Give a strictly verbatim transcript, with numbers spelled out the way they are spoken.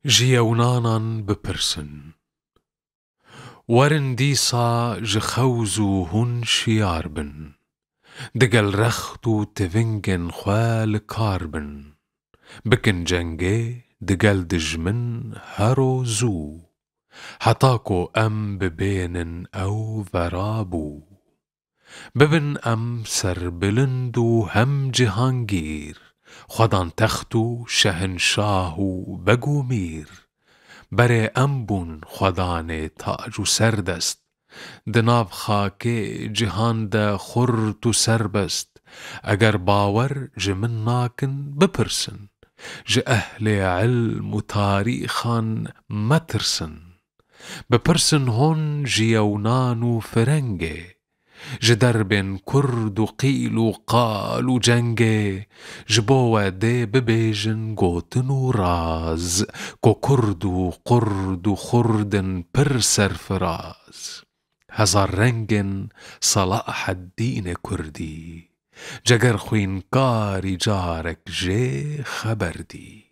Ji yewnanan bipirsin. Werin dîsa ji xewz û hûn şiyar bin. Digel rext û tivingên xwe li kar bin. Bikin cengê digel dijmin hero zû. Heta ku em bibênin ew verabû. Bibin em serbilind û hem cihangîr, xwedan text û şehinşah û beg û mîr. Berê em bûn xwedanê tac û serdest, di nav xakê cihan de xurt û serbest. Eger bawer ji min nakin, bipirsin, ji ehlê ilm û tarîxan metirsin. Bipirsin hûn ji yewnan û firengê, ji derbên kurd û qîl û qal û cengê, ji bo we dê bibêjin gotin û raz, ku kurd û qurd û xurdin pir serfiraz. Hezar rengên Selaheddînê Kurdî, ceger xwînkarî carek jê xeber dî.